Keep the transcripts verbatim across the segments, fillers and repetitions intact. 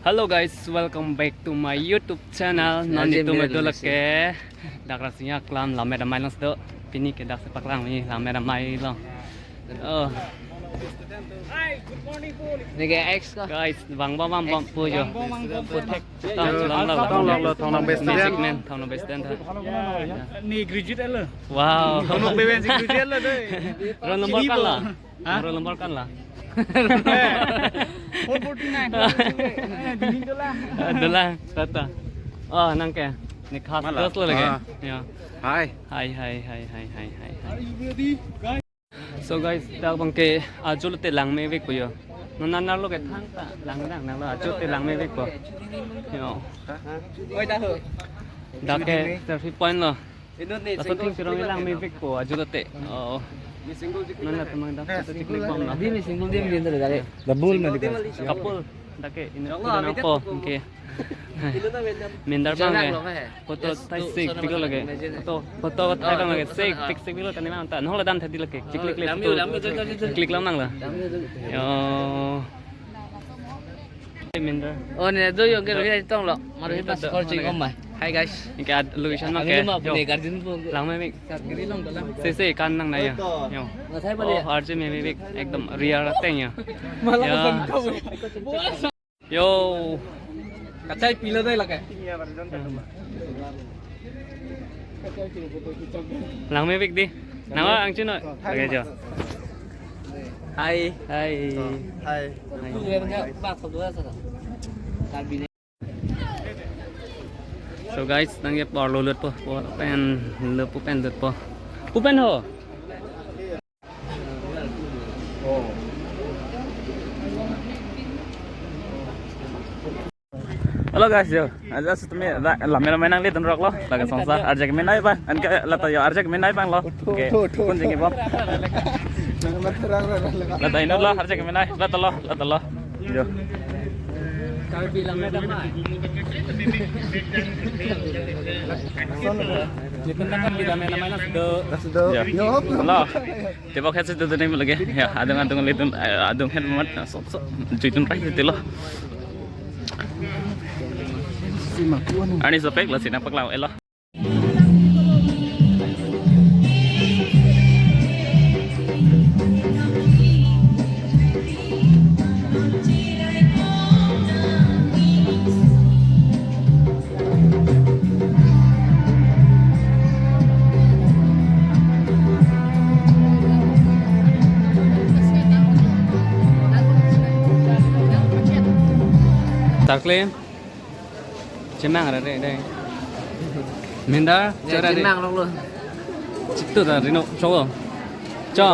Hello guys, welcome back to my YouTube channel. Non Ajim itum Biren itu Lesi. Leke Dak Rasinja Aklam Lammet Amei along si do. Pini ke dak si paklang ni Lammet Amei along. Oh, Neke ex ko. Guys, bang bang bang bang pu jo. Pu thek tang Yo, chulang lo. tang lo, lo, tang lo, best student. Segment, tang lo best student. Ni graduate lo. Wow. Kamu bewen si graduate lo doi. Roll number kan la? Hah? Roll number kan la? Four forty nine. Eh, dingin tu lah. Adalah kata. Oh, nang ke. Ni khas Mala. Khas lo lagi. Ah. Ya. Hi. Hi hi hi hi hi hi. So guys, dak bang ke ajo lote langme vek po yo. Non nan lo ke thangta lang dang nang lo ajo te langme vek po. Yo. Oi dah. Dak ke selfie point lo. Inut ni. Laso thing sirong langme vek po ajo lote. Oh. Non la temang dak chiklik bom lo. Di ni single di ni dari. Double na di. Couple. Dak ke ini nang po ke. Mindar bang ke. Photo thai sik pik lo lagi. Photo photo thai bang lagi. Sik pik sik pik lo kan ni mang ta. Nong la dan thadi lagi. Chiklik klik. Chiklik lam nang la. Yo. Mindar. Oh, ni do yung ke rohi tong lo. Maru hi pas call ching om mai. Hi guys. Ini ke location mang Ang ke. lima Yo. pune garden pun. Langme vek. Sat giri long dalam. Se se kan nang na ya. Yo. Ngasai Oh, balik. R J me vek ekdom real ateng ya. Malah Ya. pesan kau. Yo. Kachai pila dai lake. Langme vek di. Nang ang chino. Lagi jo. Hi. Hi. Hi. Hi. So guys, nang ye por lo lut po, por pen lo pu pen lut po. Pu pen ho. Hello guys, yo. Aja setemi la, Lammet Amei nangle dun rok lo. Laga songsa arjak menai bang. Anke lata yo arjak menai bang lo. Oke. Kun jingi bom. Lata inut lo arjak menai. Lata lo, lata lo. Yo. Yo. Lo. Tebok het si dudun lagi. Ya, adung adung lidun, eh, adung het mat, so so juidun rai tilo. Arni sopek lo sina paklang elo. Taklim. Chemang ra re dai. Minda, chora re. Chemang rok lo. Chitu da rino, chogo. Cho.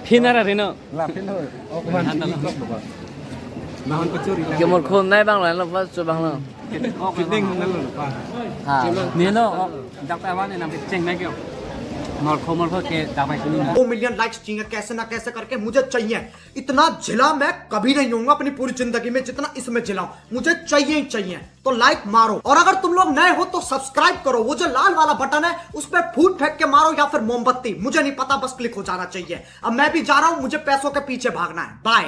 Phina ra rino. La phin ho. Oh, kuman. Mahon kachuri la. Ke mor khon nai bang lo, lo pas cho bang lo. Kiding nang lo pa. Ha. Ni lo, oh, dak Taiwan ni nam cheng nai kyo. Mor kho mor kho ke dak bai sini na. दो million likes चाहिए, कैसे ना कैसे करके मुझे चाहिए। इतना झिला मैं कभी नहीं होऊंगा अपनी पूरी जिंदगी में, जितना इसमें झिला हूं। मुझे चाहिए ही चाहिए। तो लाइक मारो, और अगर तुम लोग नए हो तो सब्सक्राइब करो। वो जो लाल वाला बटन है, उस पर फूट फेंक के मारो या फिर मोमबत्ती, मुझे नहीं पता, बस क्लिक हो जाना चाहिए। अब मैं भी जा रहा हूं, मुझे पैसों के पीछे भागना है। बाय।